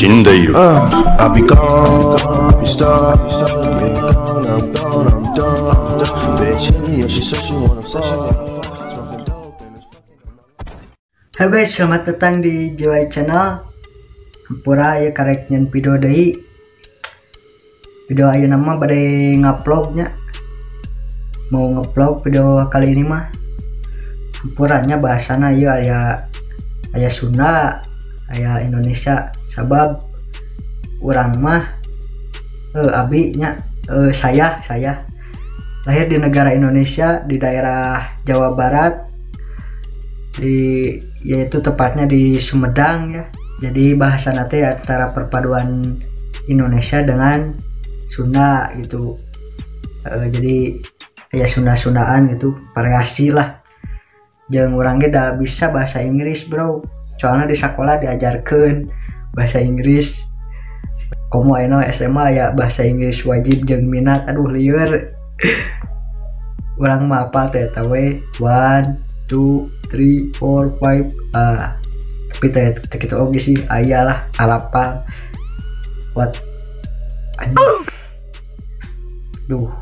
死んでいる。 I'll be gone, I'll be star, yeah, gone, I'm gone, I'm done. Bitch, yeah, she said she wanna fuck. Smoking dope and it's fucking. Halo guys, selamat datang di JY Channel. Hampura ya karek nyen video deui. Video ayeuna mah bade nguploadnya. Mau ngupload video kali ini mah. Hampuranya bahasana ieu aya Sunda, aya Indonesia. Sabab urang mah abi nya, saya lahir di negara Indonesia di daerah Jawa Barat, di yaitu tepatnya di Sumedang ya. Jadi bahasa nate antara perpaduan Indonesia dengan Sunda gitu. Jadi ya Sunda-Sundaan gitu, variasi lah. Jeung urang ge da bisa bahasa Inggris, bro. Soalnya di sekolah diajarkeun bahasa Inggris. Komo ayeuna SMA ya bahasa Inggris wajib jeung minat, aduh lieur. Urang mah apal teh eta we 1 2 3 4 5. Tapi teh kitu oge sih aya lah alapal. What? Anjing. Duh.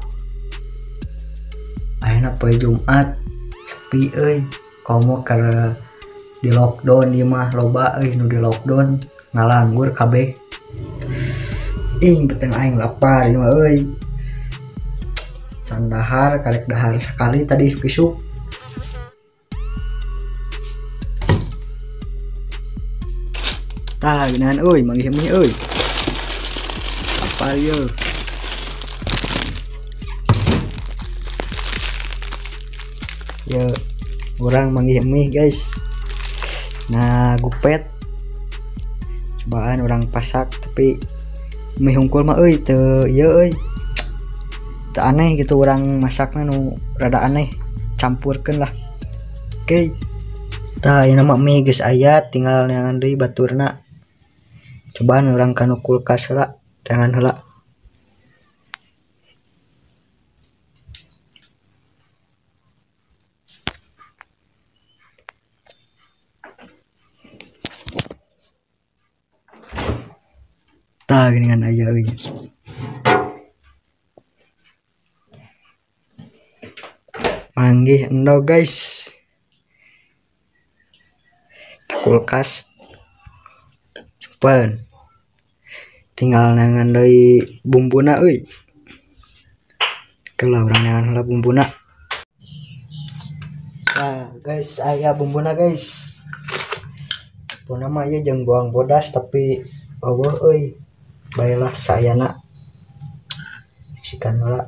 Ayeuna poe Jumat sepi euy. Komo keur di lockdown ieu mah loba euy nu di lockdown ngalanggur kabeh. Ing peteng aing lapar ieu mah euy. Can dahar, karek dahar sekali tadi isuk-isuk. Tah geunahan euy, manggih mie euy. Lapar ieu. Ya, urang manggih mie guys. Nah, gupet. Cobaan urang pasak tapi mie hungkul mah euy teu ieu euy. Teu aneh gitu urang masakna nu rada aneh, campurkeun lah. Oke. Tah ayeuna mah mie geus aya, tinggal neangan deui baturna. Cobaan urang kanu kulkas heula, teangan heula. Tah geuningan aya euy. Manggih endog guys. Kulkas cepen. Tinggal neangan deui bumbuna euy. Kelah urang neangan heula bumbuna. Tah guys, aya bumbuna guys. Bumbuna mah ieu jeung bawang bodas tapi eueuh euy. Baiklah sayana. Isikan heula.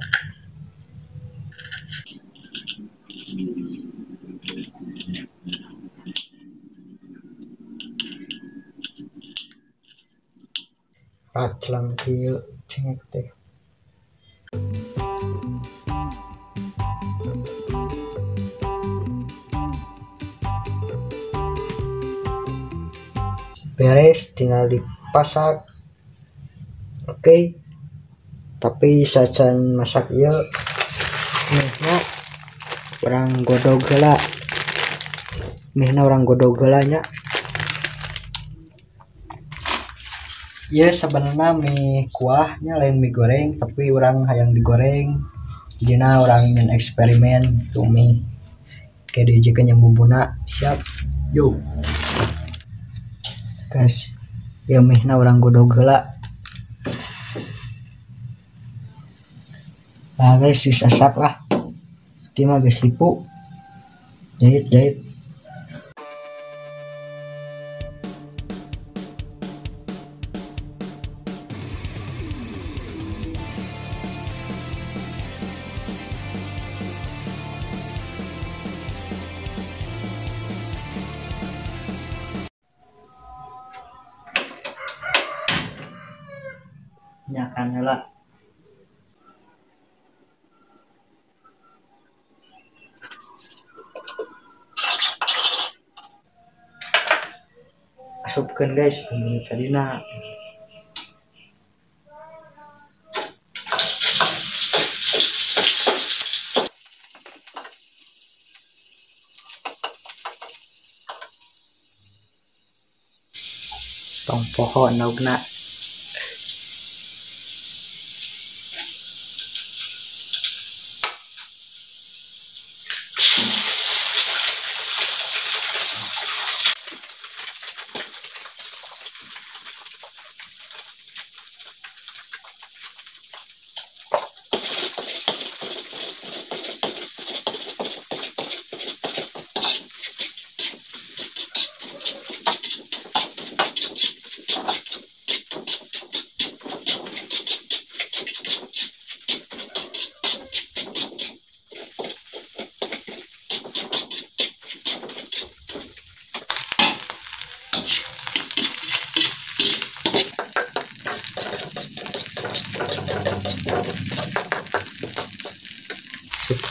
Raclang kieu cengek teh. Beres, tinggal dipasak. Oke. Tapi sacan masak ieu mihna urang godog heula. Mihna urang godog heula nya. Ieu sebenarnya mie kuahnya lain mie goreng, tapi urang hayang digoreng. Jadina urang nyen eksperimen tuh mie. Oke, dijieun yang bumbuna siap. Yo. Guys, ieu mihna urang godog heula. Nah guys, disasak lah. Ieu mah geus hipu. Jahit-jahit. Nyakan heula. Asupkeun guys bumbu tadina. Tong poho endogna.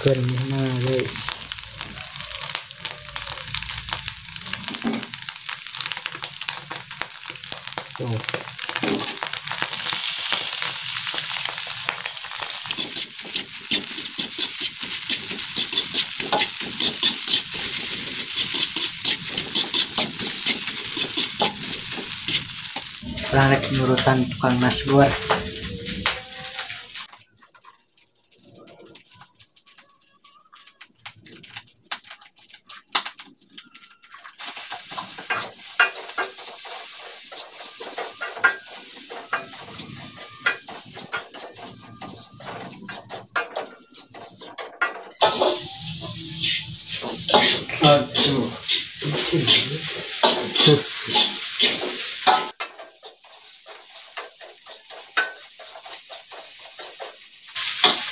Nah, guys. Tuh. Rarek nurutan tukang nasgor. Aduh,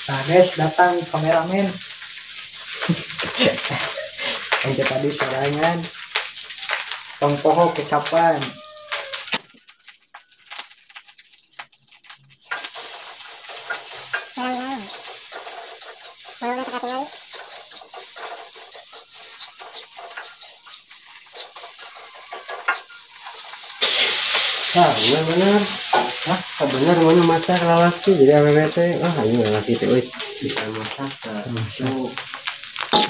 nah guys, datang kameramen. Aja tadi sorangan tong poho kecapan. Nah, bener. Hah, bener mau masak lalaki jadi awewe teh. Ah, ayo lalaki teh euy bisa masak.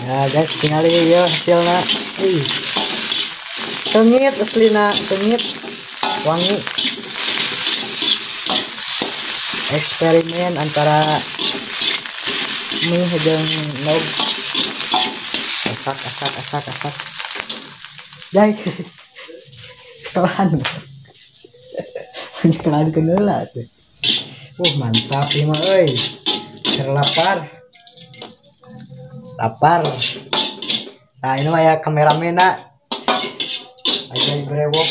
Ya guys, tinggal ya hasilna. Ih. Sengit aslina, sengit. Wangi. Eksperimen antara mie jeung nog. Asak asak asak asak. Jai. Kawan. Kelan kenela tuh. Mantap ieu mah euy. Keur lapar. Lapar. Nah, ini mah ya kameramena. Ajay brewok.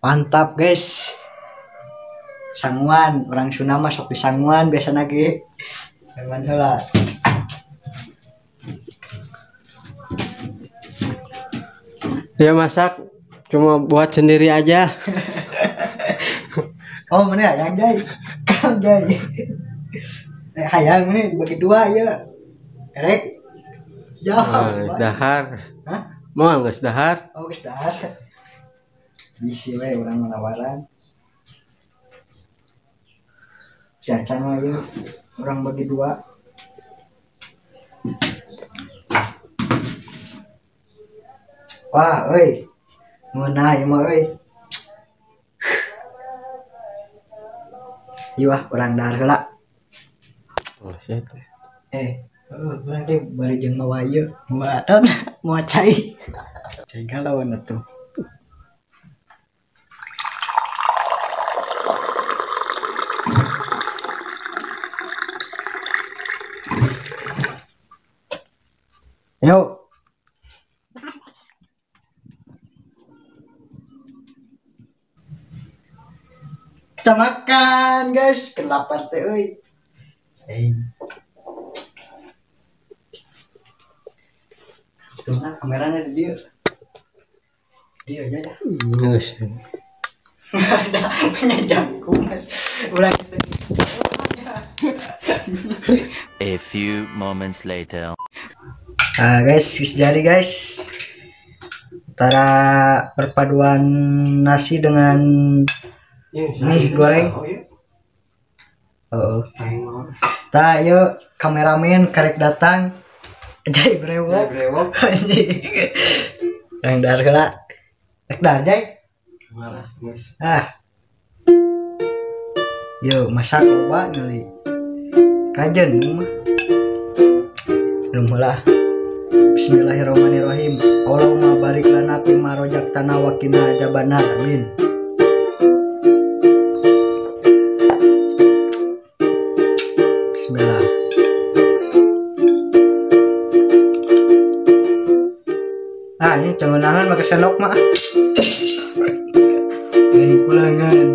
Mantap, guys. Sanguan, orang Sunda mah sok disanguan biasana ge. Sanguan heula. Dia masak cuma buat sendiri aja. Oh, mana hayang Jai? Kang Jai. Hayang ini bagi dua ya. Erek. Jauh. Dahar. Hah? Mau geus dahar? Oh, geus dahar. Bisi we urang menawaran. Si Acan mah ieu urang bagi dua. Wah, euy. Ngeunah ieu mah euy. Ieu ah urang dahar heula. Oh, sia teh. Urang teh bari jeung mawa ieu, mawa naon? Mawa cai. Cai galawan atuh. Yo. Kita makan guys, kelapar teh euy. Tuh nah, kameranya di dia. Dia aja ya. Geus. Ada punya jangkung. Ulah gitu. A few moments later. Nah guys, jadi guys, antara perpaduan nasi dengan mie goreng. Oh. Tah ieu kameramen karek datang. Jai brewok. Jai brewok. Yang dahar heula. Rek dahar Jai. Malah geus. Ah. Yo masak loba ngeuli. Kajen mah. Minum heula. Bismillahirrahmanirrahim. Allahumma barik lana fima rozaqtana wa qina adzabannar. Amin. Bismillah. Ah, ini cengenangan pakai sendok mah. Lain kulangan.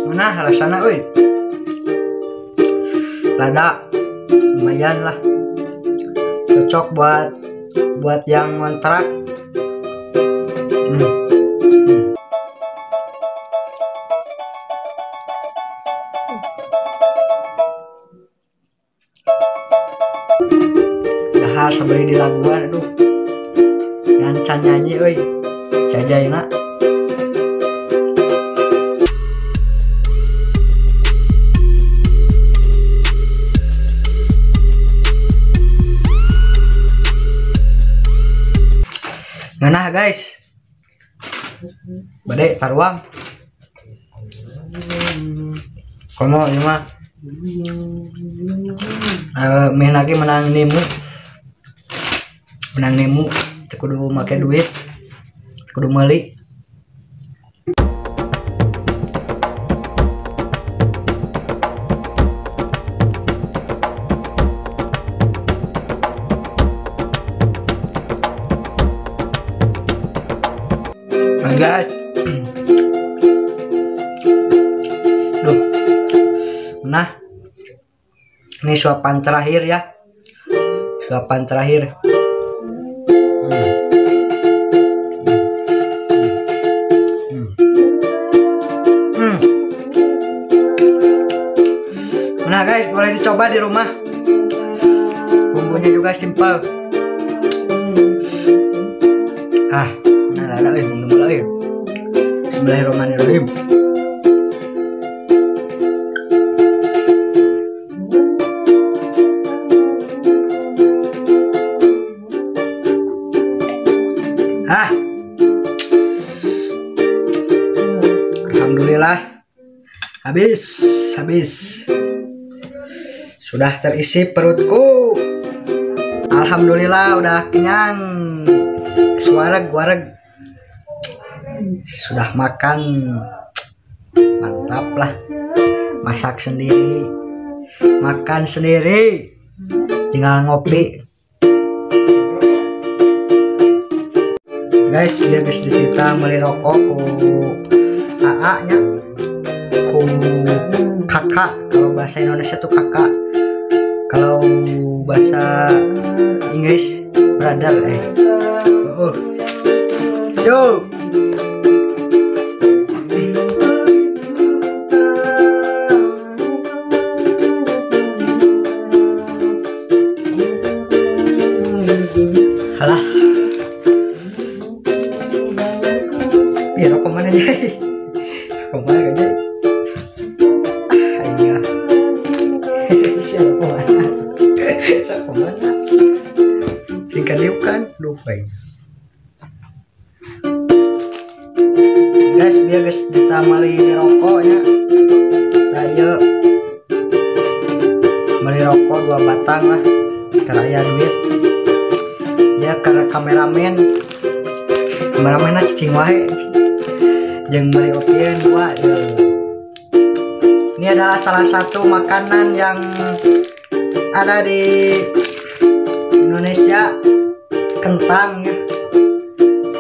Mana rasana euy? Lada lumayan lah. Cocok buat yang ngontrak. Dahar sabari di laguan aduh. Ngancan nyanyi euy. Jajaina. Nah guys, bade taruang. Komo ini mah, main lagi menang nemu, kudu make duit, kudu meuli. Guys, duh, nah, ini suapan terakhir ya, suapan terakhir. Nah guys, boleh dicoba di rumah. Bumbunya juga simple. Ah. Nah, ada mulai. Bismillahirrahmanirrahim. Ah. Alhamdulillah. Habis. Sudah terisi perutku. Alhamdulillah udah kenyang. Suareg-wareg. Sudah makan, mantap lah. Masak sendiri, makan sendiri, tinggal ngopi. Guys, biar guys disita beli rokok ku AA nya, ku kakak. Kalau bahasa Indonesia tuh kakak, kalau bahasa Inggris brother. Yo. Halah. Biar rokok mana aja. Rokok mana aja. Ah, iya. Siapa mana? Rokok mana? Singkat diuk kan, lupa. Guys, biar guys ditamali rokoknya. Nah, iya. Beli rokok 2 batang lah. Karena duit. Ya karena kameramen cicing wae jeung beli opieun 2 ya. Ini adalah salah satu makanan yang ada di Indonesia, kentang ya.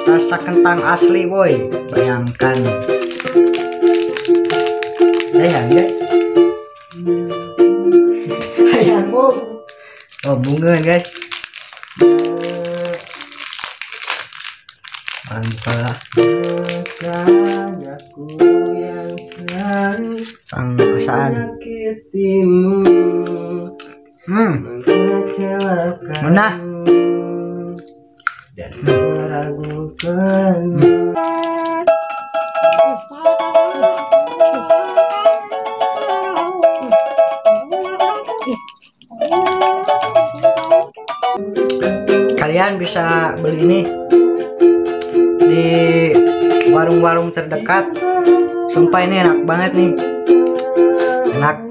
Rasa kentang asli boy, bayangkan. Hayang ya. Hayang bu. Oh bunga guys. Mantap. Pangmasaan. Nah. Dan meragukan. Kalian bisa beli ini di warung-warung terdekat. Sumpah ini enak banget nih. Enak.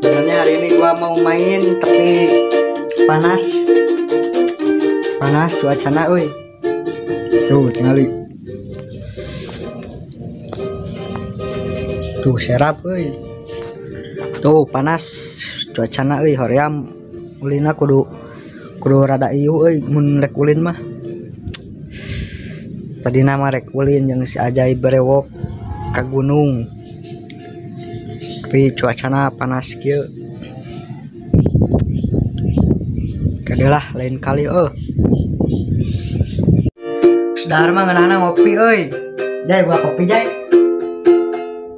Sebenarnya hari ini gua mau main tapi panas cuacana euy. Tuh tingali. Tuh serap euy. Tuh panas cuacana euy, hoream ulina kudu rada ieu euy mun rek ulin mah. Tadina mah rek ulin jeung si Ajay berewok ke gunung, tapi cuacana panas kieu. Kadelah lain kali Sedar mah ngeunahna ngopi euy. Jay gua kopi jay.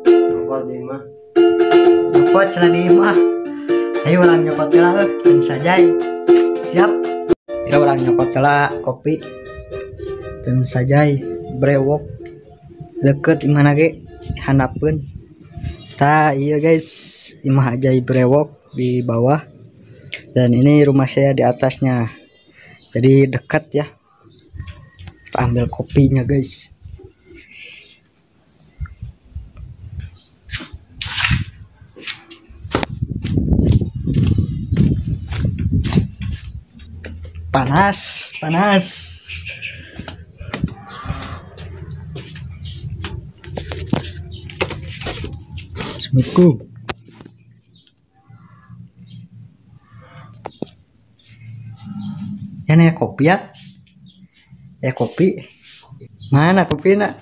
Nyokot di imah. Nyokot cenah di imah. Ayo urang nyokot heula euy, teu sajay. Siap. Ya urang nyokot heula kopi. Teu sajay brewok. Deket imahna ge handapeun. Tah iya guys, imah Ajay Brewok di bawah dan ini rumah saya di atasnya. Jadi dekat ya. Kita ambil kopinya guys. Panas, panas. Assalamualaikum. Ya nih kopi ya. Ya kopi. Mana kopi nak?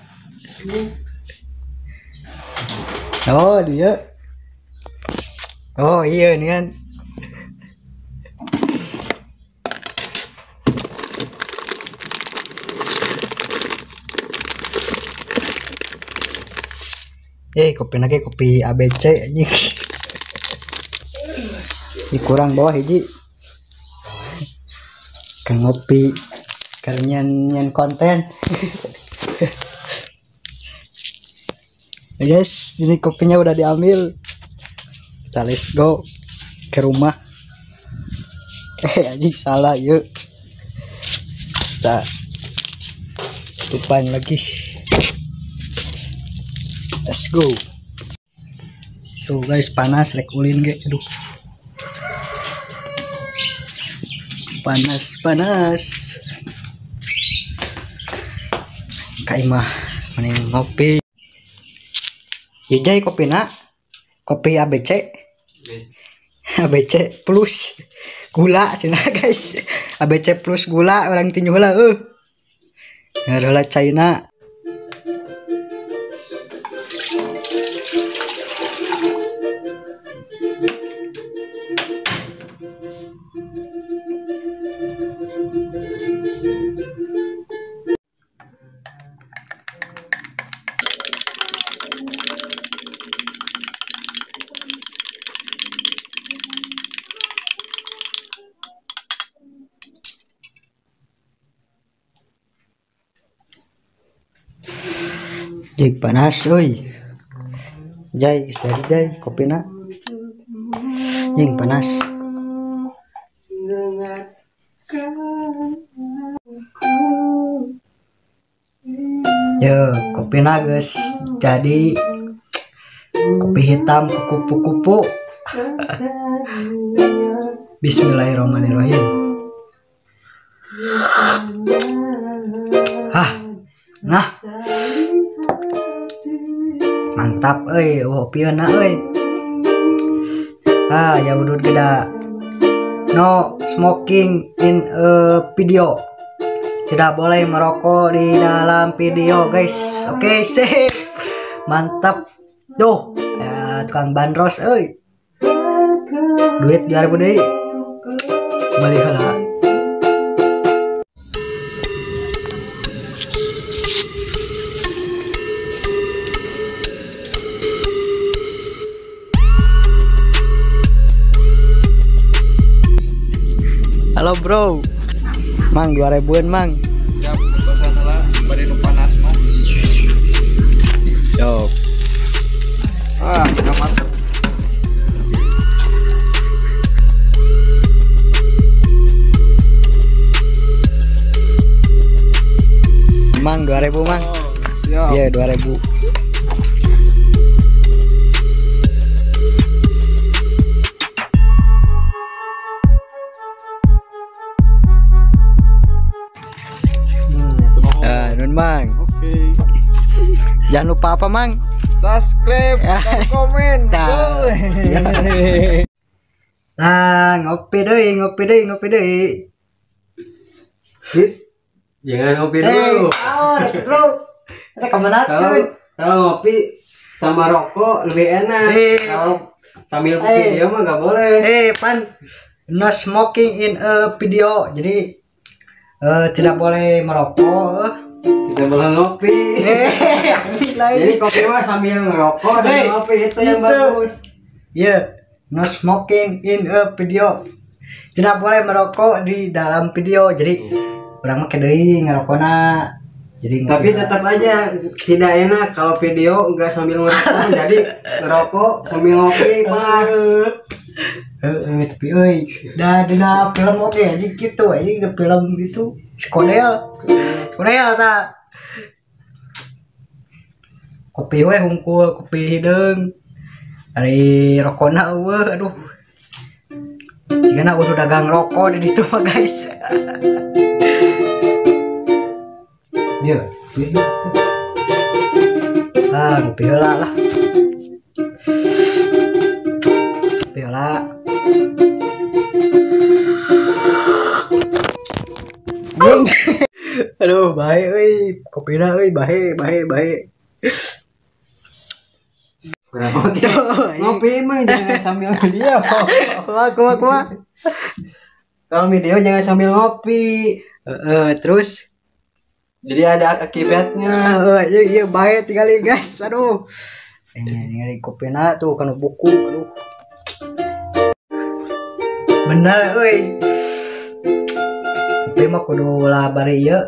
Oh dia. Oh iya ini kan. Kopi lagi kopi ABC anjing. Ini kurang bawah hiji. Kan ngopi karena nyen konten. Guys, ini kopinya udah diambil. Kita let's go ke rumah. Anjing salah yuk. Kita tutupan lagi. Let's go. Tuh guys, panas rek ulin ge. Aduh. Panas, panas. Ka imah mending ngopi. Ya jay kopi na. Kopi ABC. ABC plus gula cenah guys. ABC plus gula orang tinju heula euy. Ngareula China. Jai panas euy. Jai geus jadi jai kopina. Jing panas. Yo, kopina geus jadi kopi hitam kupu-kupu. Bismillahirrahmanirrahim. Hah. Nah. Mantap euy, opieuna euy. Ah, ya udud geda. No smoking in a video. Tidak boleh merokok di dalam video, guys. Oke, sip. Mantap. Tuh, ya tukang bandros euy. Duit 2000 deui. Balik heula. Halo bro, mang 2000-an mang. Siap, kosan lah, bari nu panas mah. Yo. Ah, mantap. Mang 2000 mang. Oh, siap. Iya, 2000. Mang. Oke. Jangan lupa apa, Mang? Subscribe dan komen. Nah, ngopi deui, ngopi deui, ngopi deui. Jangan ngopi dulu. Oh, bro. Kita kemana tuh? Kalau ngopi sama rokok lebih enak. Kalau sambil video mah nggak boleh. Pan, no smoking in a video. Jadi tidak boleh merokok. Tidak boleh ngopi. Jadi kopi mah sambil ngerokok dan ngopi itu yang bagus. Iya, no smoking in a video. Tidak boleh merokok di dalam video. Jadi urang mah deui ngerokona. Jadi tapi tetap aja tidak enak kalau video enggak sambil ngerokok. Jadi ngerokok sambil ngopi pas. Tapi euy, dah dina film oke aja gitu aja di film itu skodel. Skodel ta. Kopi we hungkul, kopi hideung. Ari rokona eueuh, aduh. Jigana udah dagang rokok di ditu mah guys. Dia. Ah, ngopi heula lah. Ngopi heula. Aduh, bae euy, kopina euy, bae, bae, bae. Kenapa gitu? Ngopi emang jangan sambil video. Kuah. Kalau video jangan sambil ngopi. Terus jadi ada akibatnya. Iya bae tinggali guys. Aduh. Ini kopina tuh kan buku. Aduh. Bener euy. Kopi mah kudu lah bari ieu.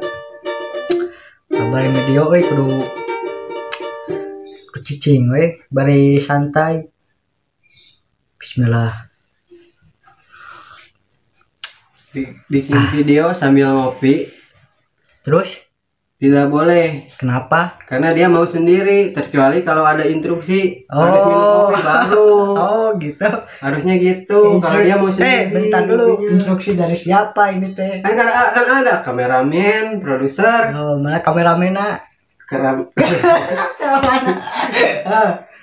Bari video euy kudu cicing we bari santai. Bismillah. Bikin video sambil ngopi terus tidak boleh. Kenapa? Karena dia mau sendiri, terkecuali kalau ada instruksi. Harus minum kopi baru. Oh gitu. Harusnya gitu. Kalau dia mau sendiri. Bentar dulu. Instruksi dari siapa ini teh? Kan ada kameramen, produser. Oh, mana kameramenna?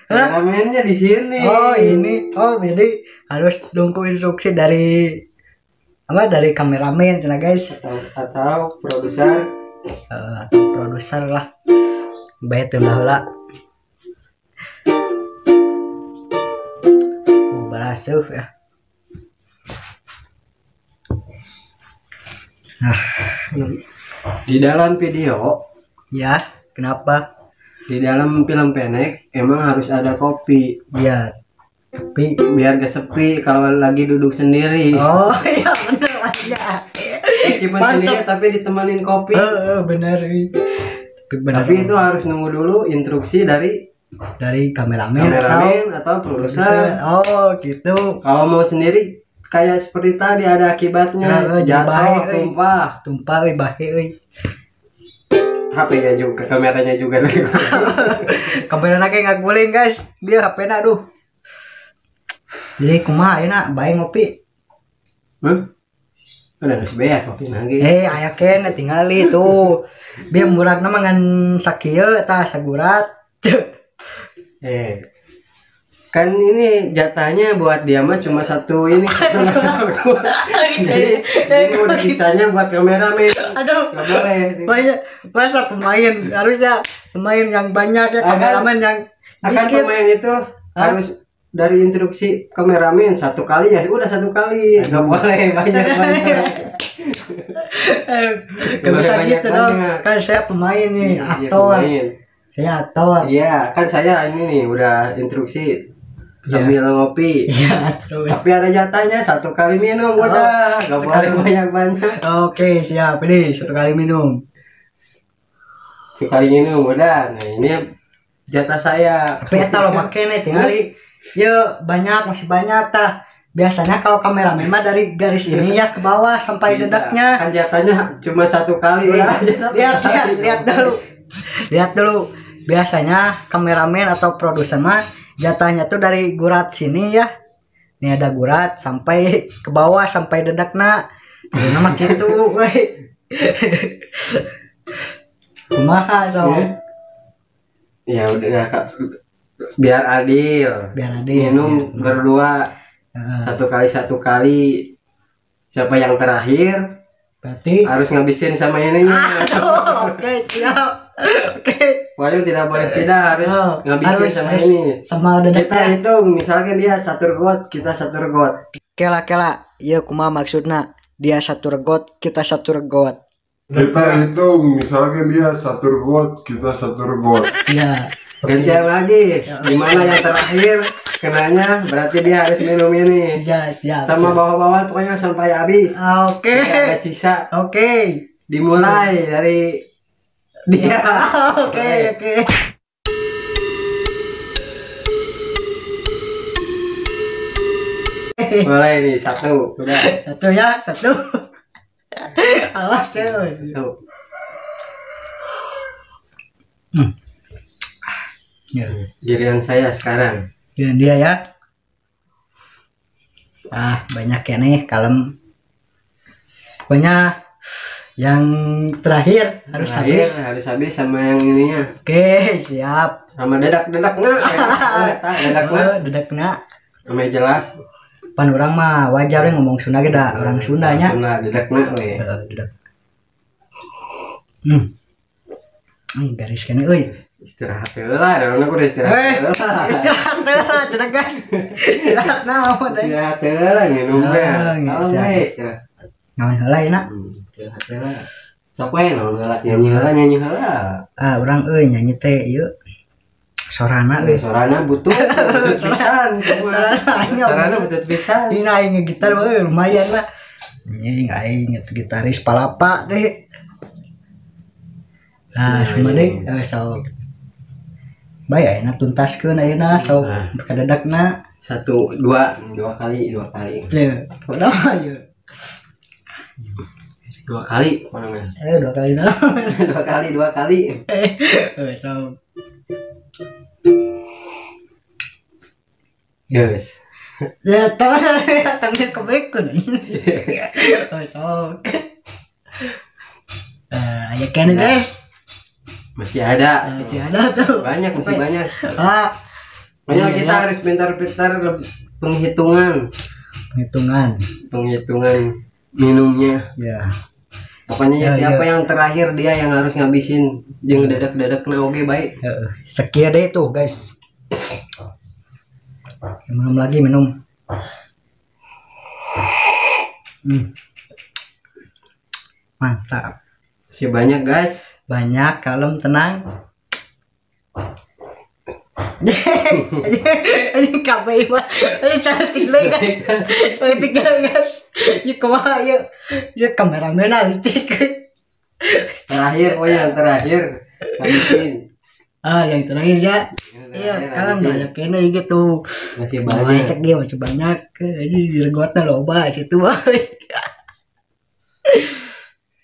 Kameramennya di sini. Oh ini. Oh jadi harus nunggu instruksi dari apa? Dari kameramen, cina guys. Atau produser. Atau produser lah. Bae teu heula. Barasuh ya. Nah, di dalam video ya. Kenapa? Di dalam film pendek emang harus ada kopi. Iya. Tapi biar gak sepi kalau lagi duduk sendiri. Oh iya bener aja. Meskipun sendiri tapi ditemanin kopi. Bener. Tapi, bener. Tapi itu harus nunggu dulu instruksi dari kameramen atau produser. Oh gitu. Kalau mau sendiri kayak seperti tadi ada akibatnya. Jatuh, tumpah. Tumpah euy bahe euy. HP-nya juga, kameranya juga. Kameranya kayak nggak guling guys, dia HP-nya aduh. Jadi kumaha ayeuna bae ngopi. Udah geus beak kopi lagi. Aya keneh tingali tuh. Biar muragna mah ngan sakieu tah sagurat. Kan ini jatahnya buat dia mah cuma satu ini. Jadi ini udah sisanya buat kameramen. Aduh. Nggak boleh. Banyak, masa pemain harusnya pemain yang banyak ya, kameramen yang akan dikit. Pemain itu harus dari instruksi kameramen satu kali ya udah satu kali. Nggak boleh banyak-banyak. Gak bisa gitu dong. Kan saya pemain nih, aktor. Pemain. Saya aktor. Iya, kan saya ini nih udah instruksi sambil ngopi. Iya, terus. Tapi ada jatahnya satu kali minum udah, nggak boleh banyak-banyak. Oke, siap. Ini satu kali minum. Sekali minum udah. Nah, ini jatah saya. Tapi eta lo make nih tinggali. Yuk, banyak, masih banyak tah. Biasanya kalau kameramen mah dari garis ini ya ke bawah sampai dedaknya. Kan jatahnya cuma satu kali udah. Lihat dulu. Lihat dulu. Biasanya kameramen atau produser mah jatahnya tuh dari gurat sini ya. Ini ada gurat sampai ke bawah sampai dedakna. Jadi nama gitu, weh. Kumaha so. Ya udah Kak. Biar adil. Biar adil. Minum ya. Berdua. Satu kali. Siapa yang terakhir berarti harus ngabisin sama ininya. Oke, siap. Oke. Pokoknya tidak boleh tidak harus ngabisin sama harus, ini. Sama dedeknya. Kita hitung misalkan dia satu regot, kita satu regot. Kela-kela, ya kumaha maksudna? Dia satu regot, kita satu regot. Kita hitung misalkan dia satu regot, kita satu regot. Iya. Gantian lagi. Gimana yang terakhir kenanya berarti dia harus minum ini. Iya, siap. Sama bawah-bawah pokoknya sampai habis. Oke. Tidak ada sisa. Oke. Dimulai dari dia. Oke, oke. Mulai nih satu, udah. Satu ya, satu. Awas ya. Satu. Ya. Giliran saya sekarang. Giliran dia ya. Ah, banyak ya nih, kalem. Pokoknya yang terakhir harus habis. Harus habis sama yang ininya. Oke, siap. Sama dedak-dedakna. Dedakna. Dedakna. Sama jelas. Pan orang mah wajar ngomong Sunda ge da, orang Sundanya. Sunda dedakna we. Dedak. Ih, garis kene euy. Istirahat heula, da aku udah istirahat heula. Istirahat heula, cenah guys. Istirahat naon deui. Istirahat heula nginum teh. Istirahat. Naon heula enak? Istirahat heula. Sok we naon heula nyanyi heula. Ah, urang euy nyanyi teh ieu. Sorana euy. Sorana butuh pisan. Sorana butuh pisan. Ini aing ngegitar euy lumayan lah. Anjing aing gitaris palapa teh. Nah, semua deh, sok. Bae ayeuna tuntaskeun ayeuna sok kadadakna. Satu, dua kali. Teu, udah ieu. Dua kali mana men? Dua kali naon? Dua kali. Sok. Yes. Ya, tahu tanggung kebekun. Oh, sok. Aya kene guys. Masih ada. Masih ada tuh. Banyak, masih banyak. Ah. Banyak kita harus pintar-pintar penghitungan. Penghitungan minumnya. Ya. Pokoknya ya, siapa yang terakhir dia yang harus ngabisin. Jeung dadak-dadakna oge baik. Sekian deh tuh, guys. Minum lagi, minum. Mantap. Masih banyak, guys. Banyak, kalem, tenang. Ini kafe mah. Ini cantik lagi, guys. Cantik guys. Yuk kumaha yuk. Yuk kameramen licik. Terakhir, oh yang terakhir. Habisin. Ah, yang terakhir ya. Iya, kalem banyak ini gitu. Masih banyak. Masih dia masih banyak. Ini diregotna loba situ.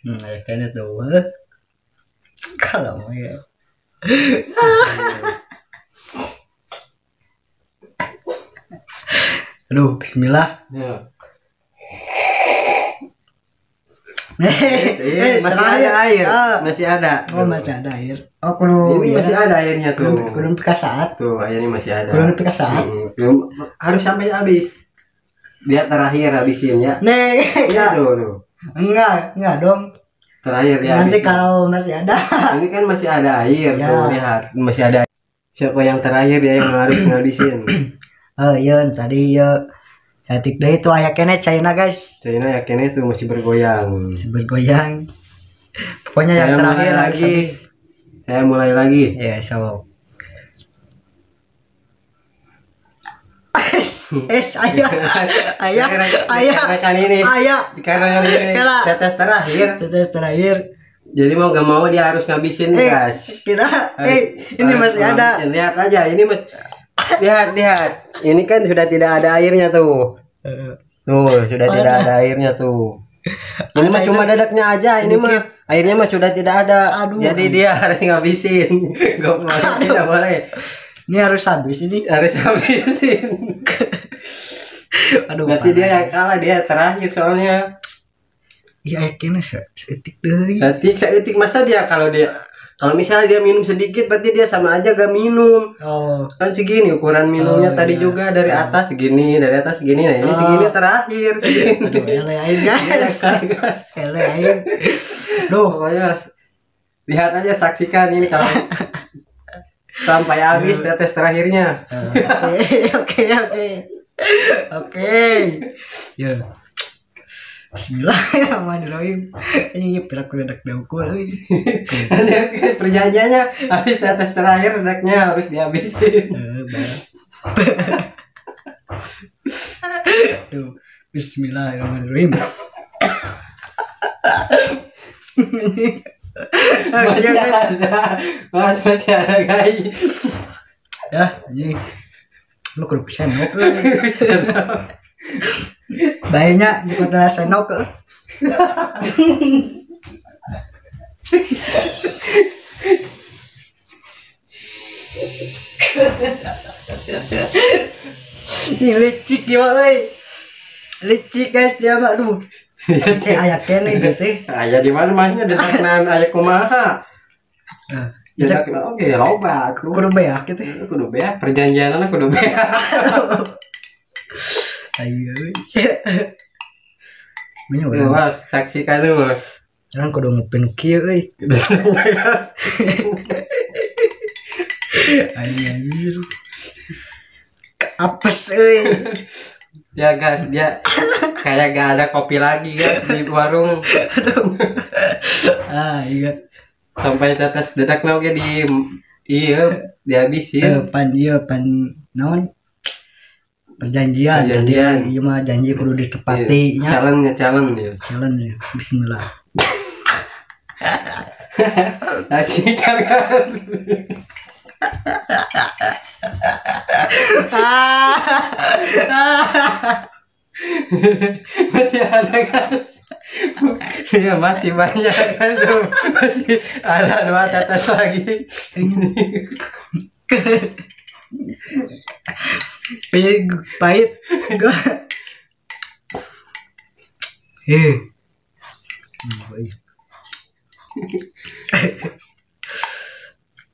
Kayaknya tuh. Kalau ya. Aduh, bismillah. Ya. Masih ada air. Masih ada. Oh, masih ada air. Oh, kudu ini masih ada airnya tuh. Kudu pika saat. Tuh, airnya masih ada. Kudu pika saat. Harus sampai habis. Dia terakhir habisin ya. Nih, ya tuh, tuh. Enggak dong. Terakhir dia. Nanti habisin. Kalau masih ada. Ini kan masih ada air ya. Tuh, lihat, masih ada. Siapa yang terakhir dia yang harus ngabisin. Oh, iya tadi ya. Cantik deh itu aya kene China guys. China ya kene tuh masih bergoyang. Masih bergoyang. Pokoknya saya yang terakhir harus habis. Saya mulai lagi. Ya, so. Ayah, ini. Ayah. Dikarenakan ini tetes terakhir. Tetes terakhir. Jadi mau gak mau dia harus ngabisin, guys. Tidak. Ini masih ada. Lihat aja, ini mas. Lihat. Ini kan sudah tidak ada airnya tuh. Tuh, sudah tidak ada airnya tuh. Ini mah cuma dadaknya aja, ini mah airnya mah sudah tidak ada. Aduh. Jadi dia harus ngabisin. Gak boleh, tidak boleh. Ini harus habis ini. Harus habisin. Aduh, berarti dia yang kalah, dia terakhir soalnya. Iya, kayaknya seetik deh. Seetik masa dia kalau misalnya dia minum sedikit berarti dia sama aja gak minum. Oh. Kan segini ukuran minumnya tadi iya. Juga dari atas segini, dari atas segini. Nah, ini segini terakhir segini. Aduh, ele aing guys. Ele aing. Duh, pokoknya lihat aja, saksikan ini kalau sampai habis tetes terakhirnya. Oke. Oke. Ya. Bismillahirrahmanirrahim. Ini piraku dadak diukur. Perjanjiannya habis tetes terakhir dadaknya harus dihabisin. Duh, bismillahirrahmanirrahim. Masih ada. Masih ada guys. Ya, ini lu kudu senok. Banyak di kota senok. Ini licik ya, euy. Licik guys dia mah aduh. Aya kene gitu. Aya di mana mahnya dedakna aya kumaha. Heeh. Oke, loba aku. Kudu beak gitu. Kudu beak, perjanjianna kudu beak. Ayo. Mas, saksikan tuh. Orang kudu ngupin kieu euy. Anjir. Apes euy. Ya guys, dia kayak gak ada kopi lagi guys di warung. Aduh. Ah, iya. Sampai tetes dedak oge di iya dihabisin. Pan ieu pan naon? Perjanjian. Ieu mah janji kudu ditepati nya. Challenge ya. Challenge ya. Bismillah. Saksikan guys. Masih ada guys. Ya masih banyak kan tuh. Masih ada 2 tetes lagi. Pahit.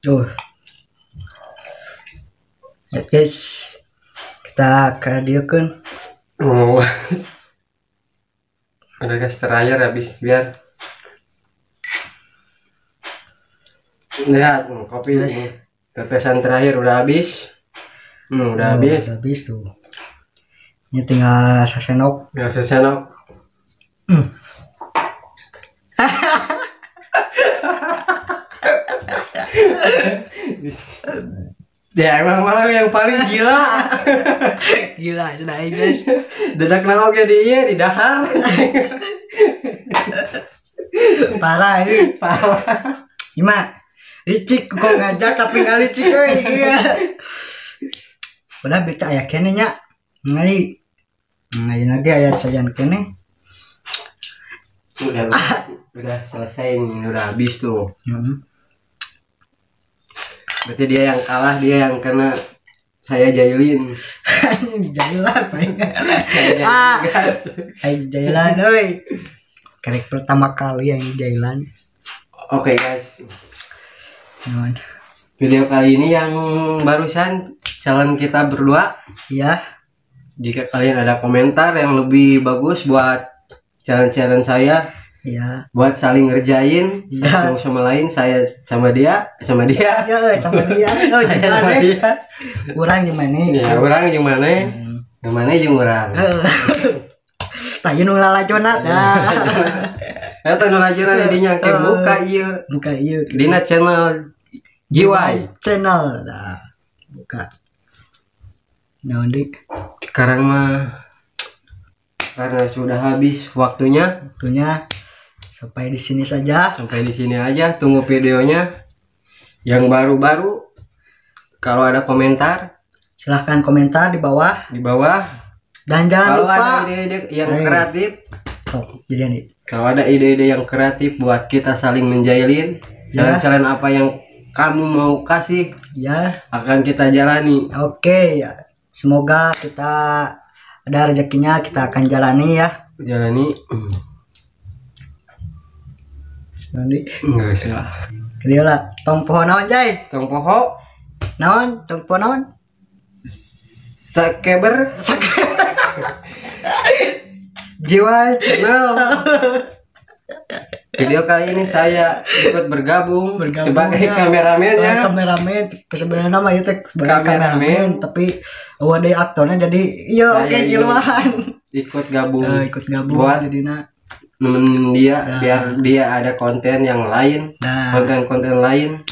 Tuh. Ya guys, kita kadieukeun. Oh. Udah guys, terakhir habis biar lihat kopi ini. Tetesan terakhir udah habis. Udah habis. Udah habis tuh. Ini tinggal sesenok. Tinggal sesenok. Ya emang malah yang paling gila. Gila sudah guys. Dadak nama oge di ieu di dahar. Parah ini. Parah. Gimana? Licik kok ngajak tapi nggak licik euy. Iya. Udah beta aya kene nya. Ngali. Ngayeuna ge aya cajan kene. Udah selesai nih, udah habis tuh. Berarti dia yang kalah, dia yang kena saya jailin. Jailan paling. Ah. Jailan euy. Karek pertama kali yang jailan. Oke guys. Naon? Video kali ini yang barusan challenge kita berdua. Ya. Jika kalian ada komentar yang lebih bagus buat challenge-challenge saya, ya, buat saling ngerjain ya, satu sama lain, saya sama dia, sama dia. Ya, sama dia. Oh, saya sama dia. Urang gimana? Ya, urang gimana? Gimana jeung urang? Tah ieu nu lalajona tah. Eta nu lalajona di dinya ke buka ieu. Buka ieu. Dina channel GY channel. Nah, buka. Naon deui? Sekarang mah karena sudah habis waktunya. Waktunya sampai di sini saja. Sampai di sini aja, tunggu videonya yang baru-baru. Kalau ada komentar, silahkan komentar di bawah. Di bawah. Dan jangan kalau lupa ada ide-ide yang kreatif. Oh, jadi nih. Kalau ada ide-ide yang kreatif buat kita saling menjailin, ya, jalan-jalan apa yang kamu mau kasih, ya, akan kita jalani. Oke, ya. Semoga kita ada rezekinya, kita akan jalani ya. Jalani. Nanti. Enggak usah. Dia lah, tong poho naon, Jai? Tong poho. Naon? Tong poho naon? Sakeber. Jiwa Channel. Video kali ini saya ikut bergabung sebagai ya, kameramennya. Kameramen sebenarnya nama itu sebagai kameramen, tapi ada aktornya jadi iya oke giluan. Ikut gabung. Ikut gabung buat jadina nemenin dia biar dia ada konten yang lain, konten-konten lain.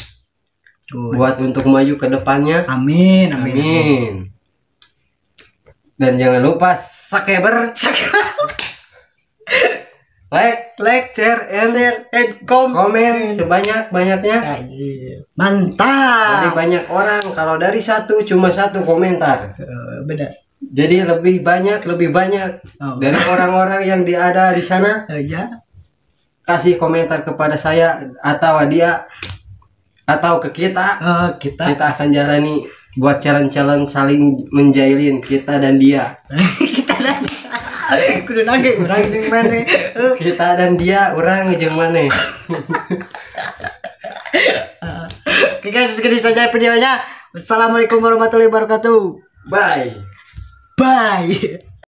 Good. Buat untuk maju ke depannya. Amin, amin, amin. Dan jangan lupa sakeber, like, share, and komen sebanyak-banyaknya. Mantap. Dari banyak orang, kalau dari satu cuma satu komentar. Beda. Jadi lebih banyak dari orang-orang yang ada di sana. Ya. Kasih komentar kepada saya atau dia atau ke kita. Kita akan jalani buat challenge-challenge saling menjailin kita dan dia. Kita dan dia. Kudu nage urang jeung maneh. Kita dan dia urang jeung maneh. Oke guys, segini saja videonya. Wassalamualaikum warahmatullahi wabarakatuh. Bye. Bye.